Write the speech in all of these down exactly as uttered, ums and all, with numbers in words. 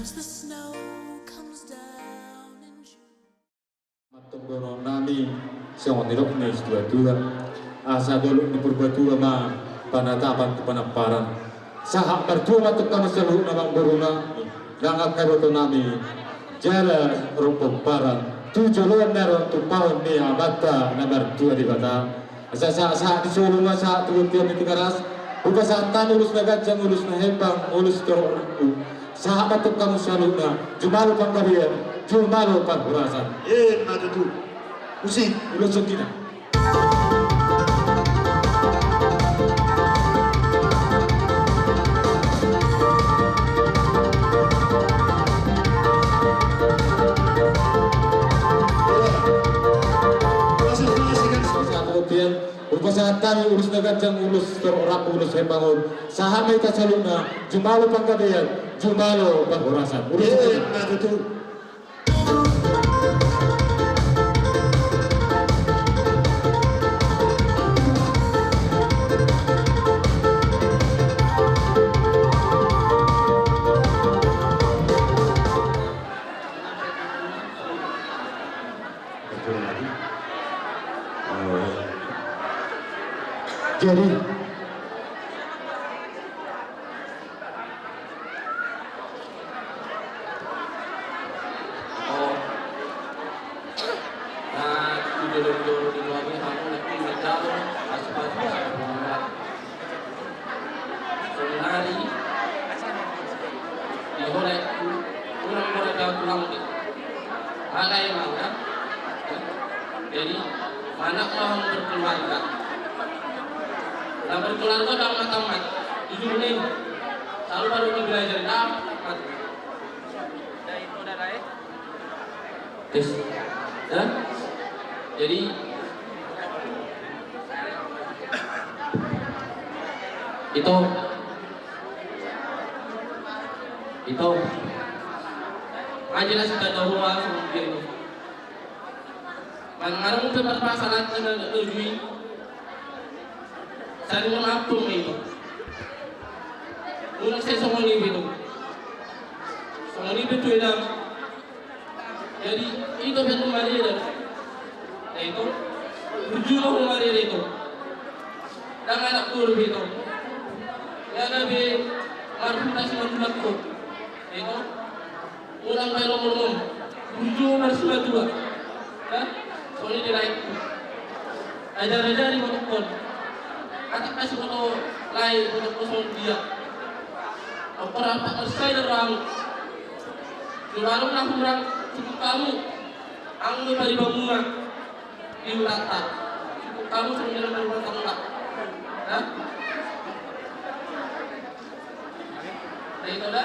The snow comes down in June. Mantong dohonon nami, songon nidok ni situatua, asa dolok ni Purbatua ma panatapan tu panamparan. Sahat martua ma tong hamu saluhutna, amangboru nami, nang angka iboto nami, jala ro pomparan tu joloan na ro tumpahon ni Amanta na martua Debata. Asa sahat-sahat ni solu ma sahat tu bontean ni Tigaras. Hupasahat hami ulos na ganjang, ulos na hembang, ulos torop rambu. Sahat ma tong hamu saluhutna, jumalo panggabean, jumalo parhorasan. Ima tutu. Musik. Ulos songkina. Hupasahat hami ulos na ganjang, ulos torop rambu, ulos hembang on. Sahat ma hita saluhutna, jumalo panggabean, jumalo parhorasan. Ulos songkina. Ima tutu. Jadi, Saonari, di hola, unang hola jauh tulang di. Alai mau, ya? Jadi, anak mau berkeluarga. Nah, berkeluarga udah amat-amat. Jujur nih, selalu baru belajar, udah amat-amat. Tes. Ya? Jadi, itu, itu. Aja lah, sudah tahu, ah, sama dia itu. Mangarang pe permasalahan na tuju i. Saling mengampun ma itu. Unang sai songon i be itu. Songon i be itu, edang. Jadi, itu be itu marere. Na itu. Burju ma humarere itu. Ndang anak guru be itu. Ia gabe marhuta simandulang tu. Na itu. Unang baen lomolomon. Burju marsimatua. Hah? Songon i di lae. Ajar-ajari manokkon. Atak kasi moto lae manokkon songon dia. Apa rampak marsai darang. Di warung na hurang cukup hamu. Anggo paribanmuna. Di hutanta. Cukup hamu songon dia na hurang. Hah? Na itu da.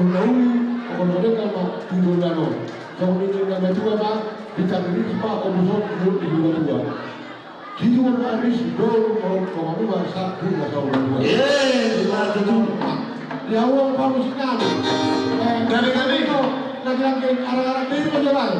Nauli, okolkolengan ma tu joloan on. Songon i ninna na tua ma, bintang risma omuson mulut ni hula tua. Situan aris dol, kolkolengan ma sahat tu na saur matua. Eh, ma tutu. Di awal pamusikan. Eh, gabe, gabe. Lagi-lagi arang-arang diri ma jolai.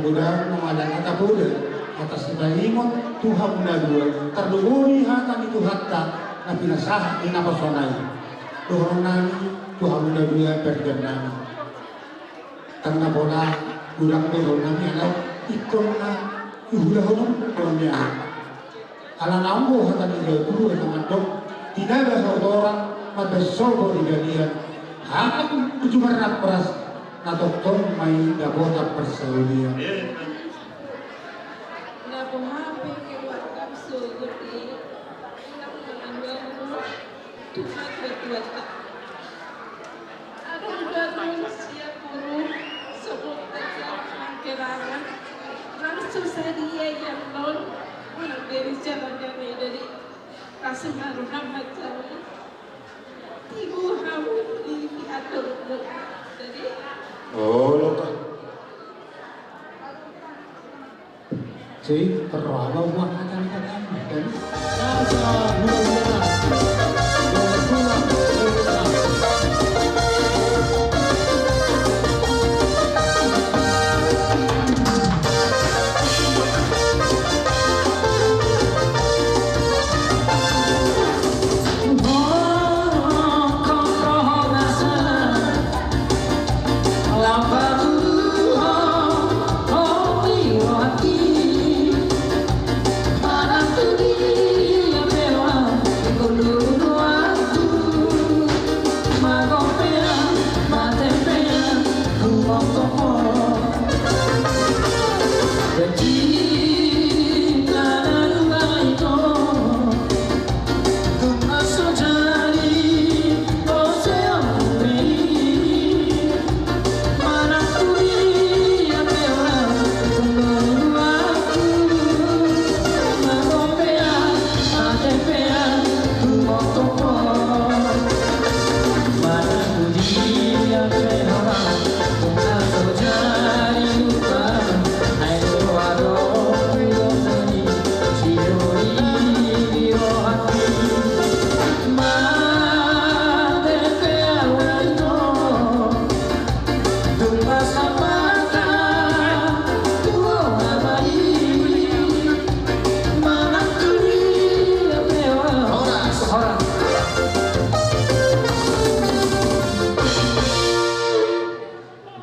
Poda, mangalaho hata poda atas taringot tu hamuna dua, tarlumobi hata ni Tuhanta na pinasahat ni naposona i. Dohonon nami tu hamuna dua, pardenggan nami. Tangkas pola godang dohonon nami ala ingkon na ihulahon on dohonon nami. Ala naung dao hata ni natuatua na mandok, tinaba sahutoran, mambahen sopo di balian, hata ni tujuh marnampas, na tongtong ma i dapotan parsaulian. Na boha pe keluarga sogot i, ulang manandamu. Tuhan berkuasa. Adong do annon sian boru, songon raja Mangkerangan, langsung sadia ia annon, mamberi jalan damai dari Raja Maru Hamad Jawi. Tibu hamu di pihak boru. Jadi, oh, lo tak. Jadi, terlalu buat kata-kata.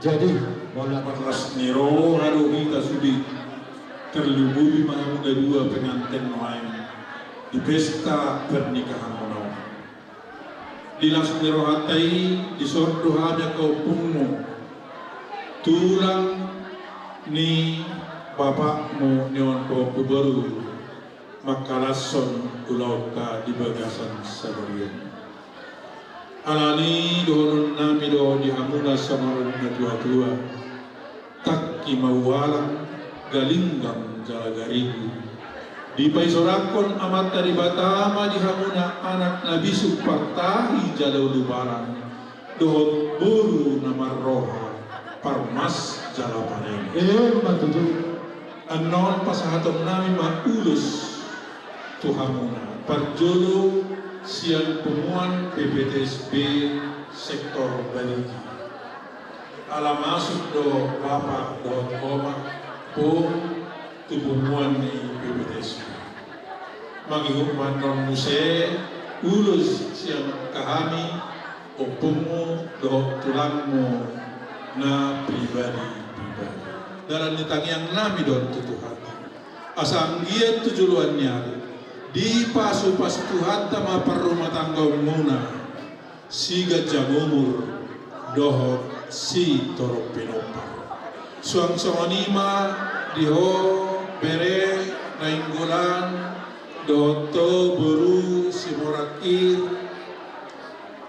Jadi, molo parlas ni roha do hita sude, tarlumobi ma hamuna dua penganten nuaeng di pesta pernikahan muna on. Di las ni rohanta i, dison do hami angka ompungmu, tulang ni bapakmu, ni on pahompu boru, mangkalashon ulaonta di bagasan sadari on. Alani dohonon nami do di hamuna songon natuatua. Tangki ma ualang, galinggang jala garigu. Dipaisoranghon Amanta Debata ma di hamuna anak na bisuk partahi jala ulubalang, dohot boru na marroha parmas jala pareme. Emma tutu. Annon pasahaton nami ma ulos tu hamuna. Parjolo sian punguan P P T S B sektor Barigi. Ala masuk do bapa dohot oma, pung, tu punguan ni P P T S B. Mangihut ma annon muse ulos sian angka hami, ompungmu dohot tulangmu na pribadi-pribadi. Dalan ni tangiang nami do on tu Tuhan, asa anggiat tu joloan ni ari, dipasupasu Tuhanta ma parrumatanggaonmuna, siganjang umur dohot sitorop pinompar. Suang songon i ma di ho bere Nainggolan dohot ho boru Simorangkir,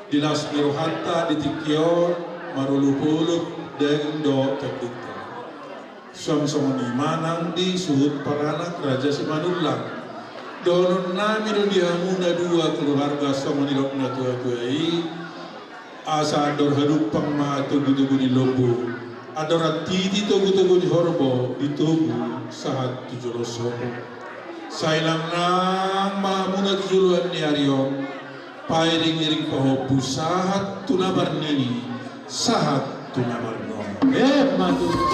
di las ni rohanta di tingki on marolopolop daging dohot tondinta. Suang songon i ma nang di suhut paranak Raja Simanullang. Dohonon nami do di hamuna dua keluarga songon nidok natuatua i, asa andor hadumpang ma togutogu ni lombu, andor antiti togutogu ni horbo, ditogu sahat tu jolo sopo. Sai langnang ma hamuna tu joloan ni ari on, pairingiring pahompu sahat tu na marnini, sahat tu na marnono. Emma tutu.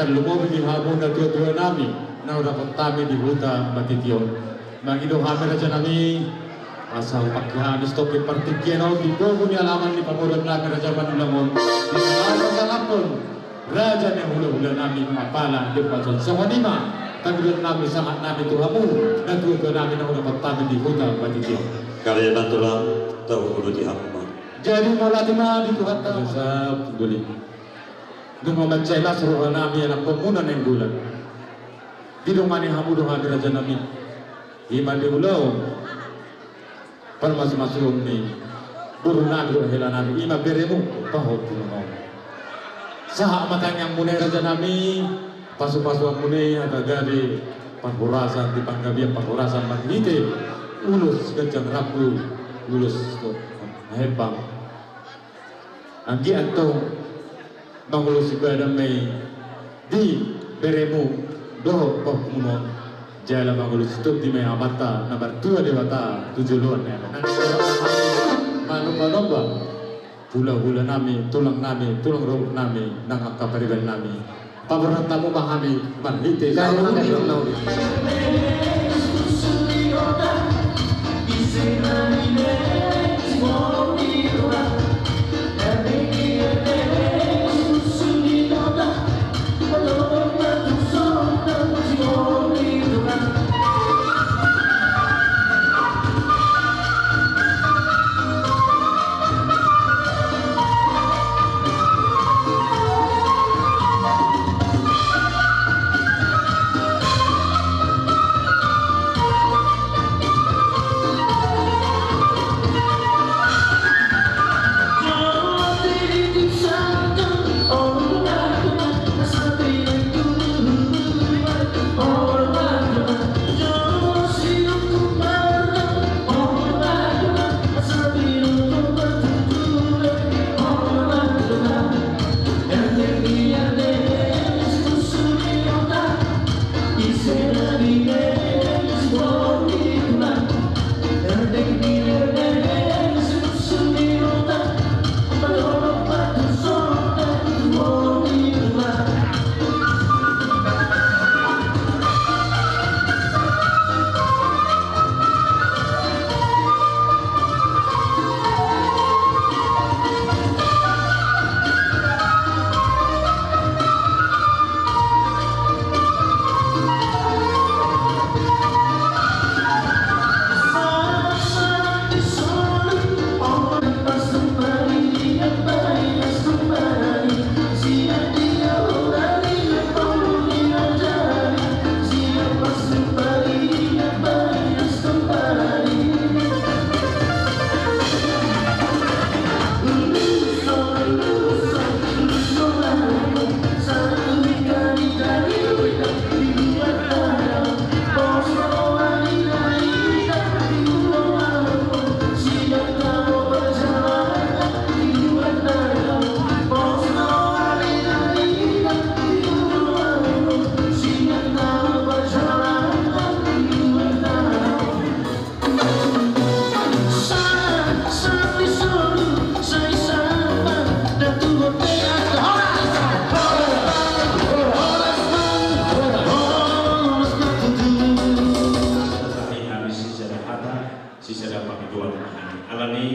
Lumobi di hamu natuatua nami na hudapot hami di huta Batiti on. Mangido hami raja nami, asa hupangke hami sitongkin partingkian on di pogu ni alaman ni pamoruon nami Raja Manullang on, di na laho pasahathon raja ni hulahula nami, apala di pason. Songon i ma pangidoan nami, sahat nami tu hamu natuatua nami na hudapot hami di huta Batiti on. Kali na tulang, tahu dulu di hamu ma. Jadi mauliate ma di Tuhanta. Sap, duli. Nunga mansai las roha nami anakhonmuna Nainggolan. Didongani hamu do hami raja nami, i ma di ulaon parmasumasuon ni boru nami dohot hela nami, i ma beremu pahompu muna on. Sahat ma tangiangmuna i raja nami, pasupasuanmuna i asa gabe parhorasan di panggabean, parhorasan marhite ulos ganjang rambu, ulos hembang. Anggiat tong mangulosi badan ma i di beremu dohot pahompumuna on, jala mangulosi tondi ma i Amanta na martua Debata tu joloan ni ari on. Manumba-numba hulahula nami, tulang nami, tulang rorobot nami, nang angka pariban nami. Paborhat hamu ma hami marhite. Lauli, lauli. Sisada pangidoan ma hami. Alani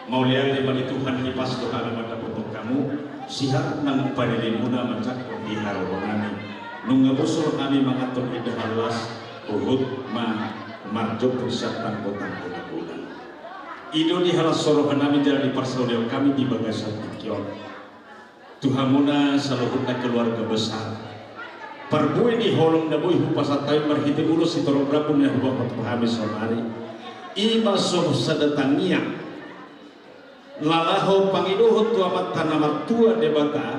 mauliate ma di Tuhan, hipas do hami mandapothon hamu, sihat nang padilimuna manjangkon di haroro nami. Nunga bosur hami manganhon indahan las, huhut ma marjomput sian tanggotanggo na godang. I do di halas ni roha nami jala di parsaulihon nami di bagasan tingki on. Tu hamuna saluhutna keluarga besar, parbue ni holong na boi hupasahat hami marhite ulos sitorop rambu na huboan tu hami saonari, i ma songon sada tangiang na laho pangidohon tu Amanta na martua Debata,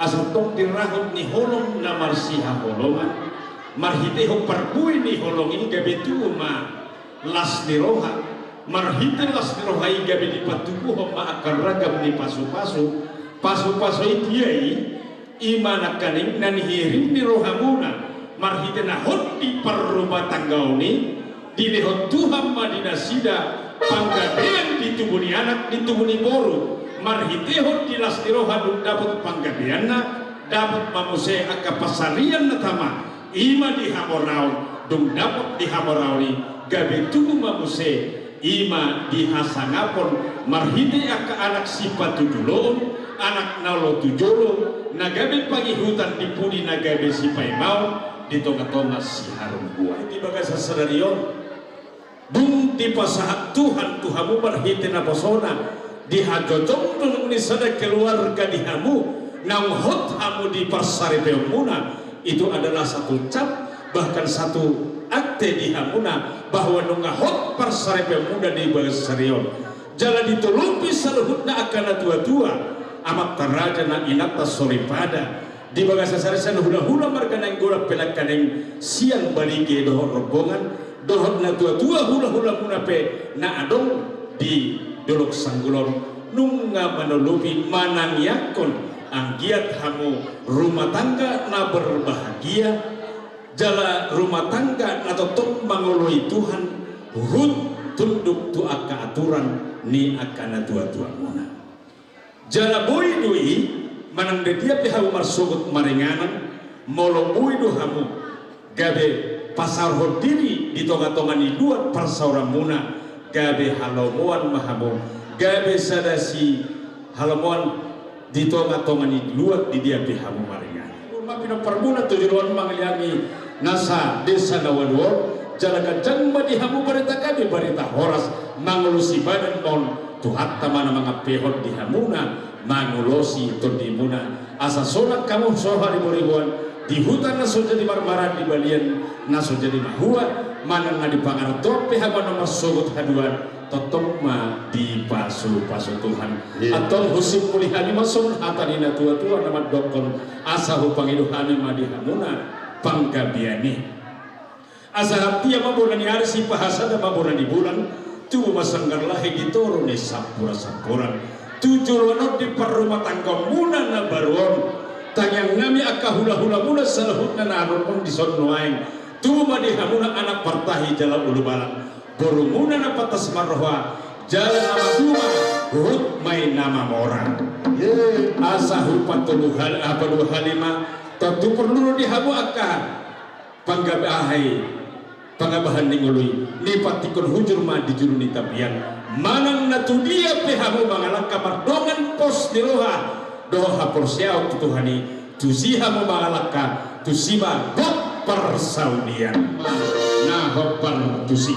asa tong dirahut ni holong na marsihaholongan, marhitehon parbue ni holong i gabe tubu ma las ni roha, marhite las ni roha i gabe dipatubuhon ma angka ragam ni pasupasu. Pasupasu i dia i, i ma nangkaning na nihirim ni rohamuna marhite na hot di parrumatanggaon i, dilehon Tuhan ma di nasida panggabean di tubu ni anak, di tubu ni boru, marhitehon di las ni roha dung dapot panggabeanna, Dapot ma muse angka pansarian na tama, i ma di hamoraon, dung dapot di hamoraon i, gabe tubu ma muse, i ma di hasangapon, marhite angka anak sipatujuloon, anak na olo tu jolo, na gabe pangihutan di pudi na gabe sipaimaon, di tonga-tonga siharungguan. Di bagasan sadari on, dung dipasahat Tuhan tu hamu marhite naposona, di hajongjong ni sada keluarga di hamu, naung hot hamu di parsaripeonmuna, itu adalah satu cap, bahkan satu akte di hamuna, bahwa nunga hot parsaripeonmuna di bagasan sadari on. Jala ditolopi saluhutna angka natua-tua, amanta raja nang inanta soripada, di bagasan sadari on hula-hula marga Nainggolan pe nangkaning sian Balige dohot rombongan, dohot natua-tua hula-hulamuna pe na adong di Dolok Sanggulon, nunga manolopi manangiangkon anggiat hamu rumah tangga na berbahagia, jala rumah tangga na tongtong mangoloi Tuhan, huhut tunduk tu angka aturan ni angka natua-tuamuna. Jala boi do i, manang di dia pe hamu marsogot maringanan, molo boi do hamu gabe pasaorhon diri di tonga-tonga ni luat parsaoranmuna, gabe halomoan ma hamu, gabe sada sihalomoan di tonga-tonga ni luat di dia pe hamu maringanan. Olo ma pinompar muna tu joloan mangaliangi nasa desa na ualu on, jala ganjang ma di hamu barita gabe, barita horas, mangolosi badan ma on, Tuhanta ma na mangampehon di hamuna, mangolosi tondimuna, asa sonang hamu so haribo-riboan, di huta na so jadi marmaran, di balian na so jadi mahua, manang na di pangarantoan pe hamu na marsogot haduan, tongtong ma dipasu-pasu Tuhan. Iya. Antong husimpuli hami ma songon hata ni natua-tua na mandokkon, asa hupangido hami ma di hamuna panggabean i. Asa hantia ma bona ni ari, sipahasada ma bona ni bulan, tubu ma sanggar lahi di toru ni sampur-sampuran. Tu joloan on di parrumatanggaonmuna na baru on, tangiang nami angka hula-hulamuna saluhutna na adong on dison nuaeng, tubu ma di hamuna anak partahi jala ulubalang, borumuna na pantas marroha, jala na matua, huhut ma i na mamora. Asa hupatolu hali, apa dua hali ma, tontu porlu do di hamu angka panggabe-, aha i, pangabahan ni ngolu i, ni pantikkon hujur ma di julu ni tapian. Manang na tu dia pe hamu mangalangka mardongan pos ni roha dohot haporseaon tu Tuhan i, tusi hamu mangalangka, tusi ma gok parsaulian. Na hombar tusi.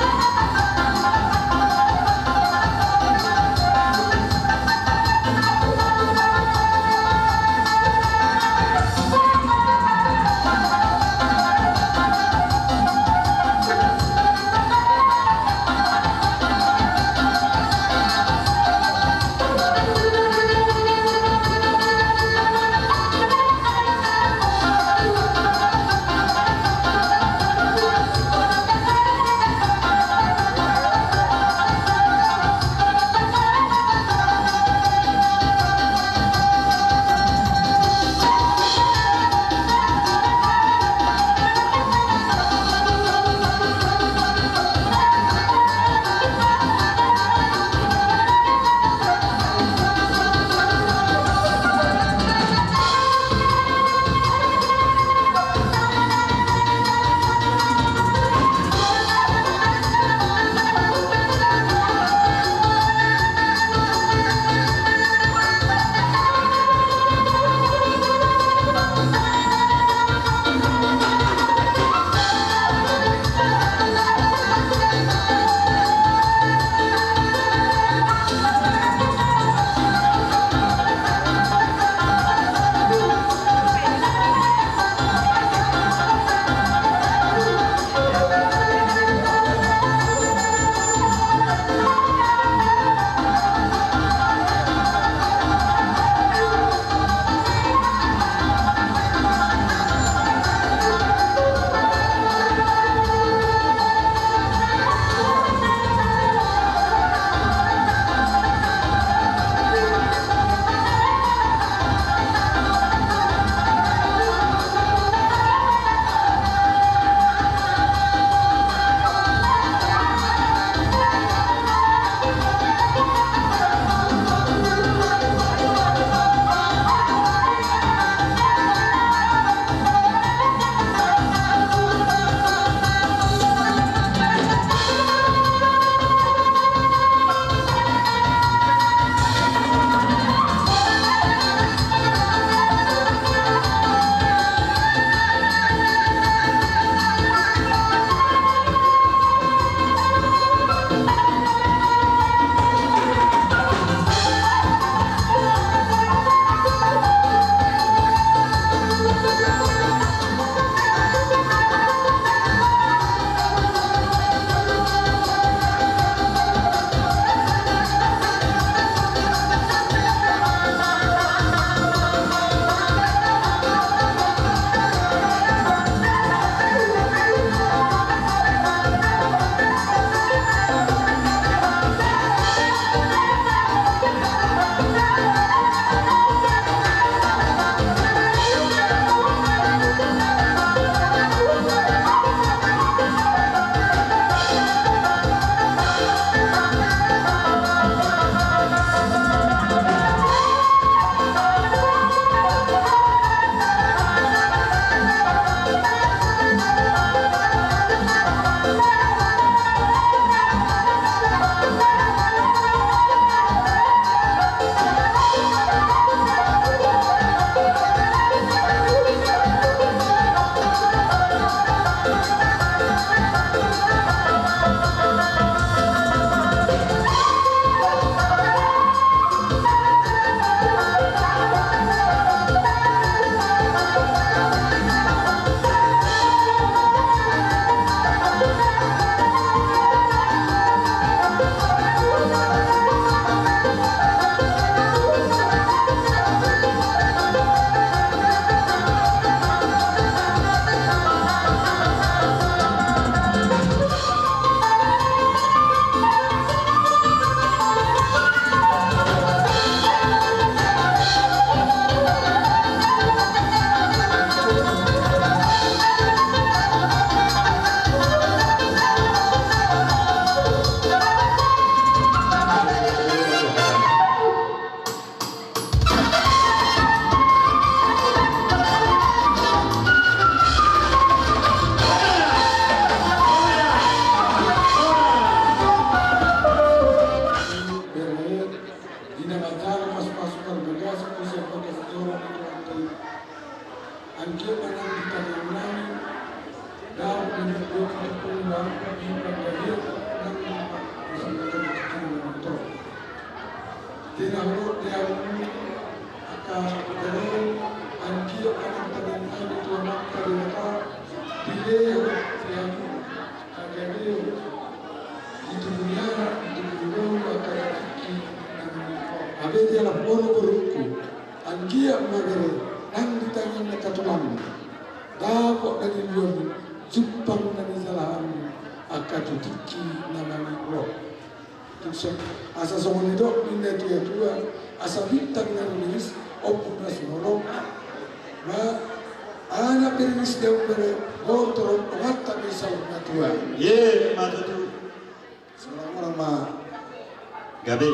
Masumasu marbagasi, bisa bagasi joro ni Tuhanta i. Anggiat ma nang di tangiang nami, dapot nang di tangiang nami, nang di tangiang nami. Di na huruf di angka bere, anggiat ma nang tangiang nami tu Amanta Debata, di lehon, di angka bere. Itu dunia, itu dunia, maka rezeki. Abe dia lah boru-boruku. Anggiat ma bere, nang di tangiang na katulang. Dapot na di luar, jumpang na di jalan. Angka tu tingki na mangihut. Asa songon nidok ni na tua-tua, asa bintang na rumiris, ombun na sumorop. Ma, anak beriris dia bere, boru torop, pengata bisa na tua. Ye, mata tu. Selamat ma. Gabe.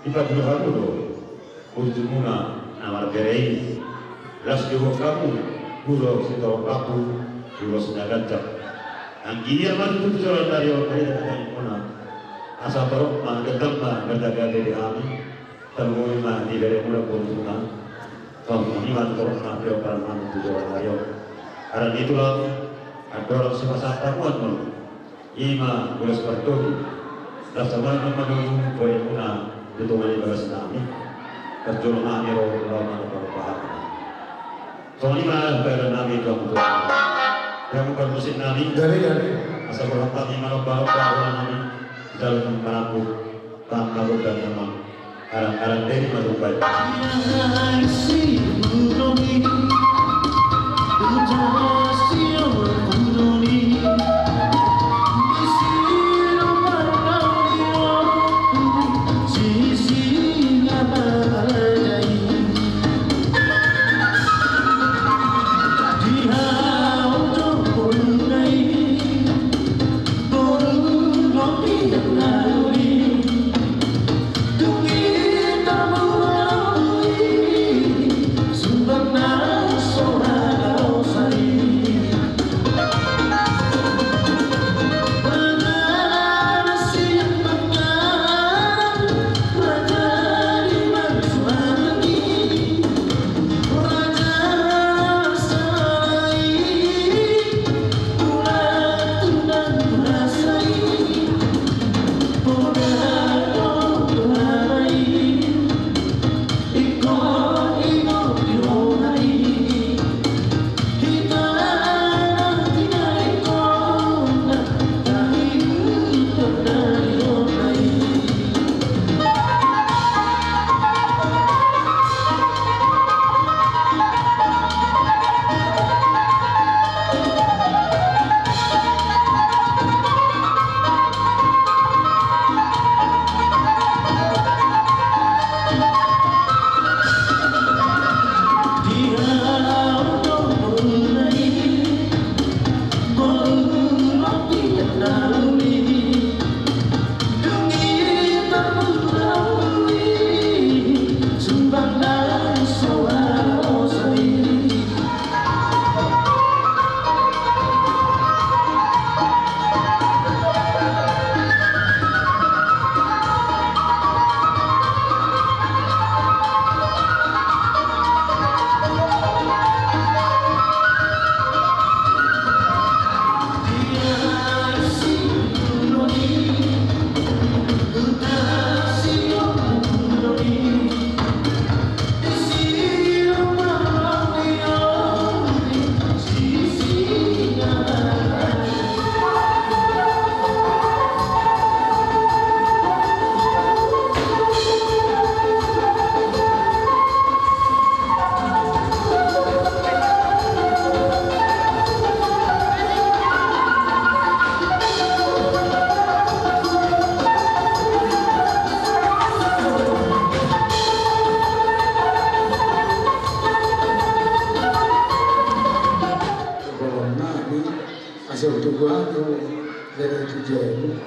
Dipaboa hamu do burjumuna na marbere i. Las diboan hamu ulos sitorop rambu, ulos na ganjang. Anggiat ma tutu joloan ni ari on, marhite hataionmuna, asa torop ma, ganjang ma mardalan di hami. Tarlumobi ma di beremuna, borumuna. Songon i ma torop ma pinomparan nami tu joloan ni ari on. Alani i tulang, andorang so masahat hamu annon, i ma ulos partogi. Las ma annon manogu bohemuna di tonga ni bagas nami. Parjolo nami ro laho manopahon. Songon i ma bahenon nami tu hamu tulang. Di hamu parmusik nami. Jadi, jadi. Asa borat nami manomba-nomba bola nami. Dalam manapuk. Tamba gondang nama. Arang-arang deni ma tumbai. Asa utuh buat tu dari tujuan.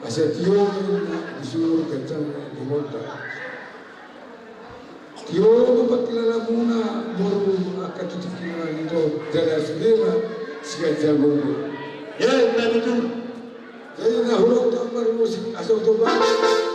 Asa tio di sumur kencang di monta. Tio tu pangkilalamuna boru angka tutu kira itu dari asudena sian jago. Ya, tadi tu. Jadi na huruf tu parmusik asa utuh buat.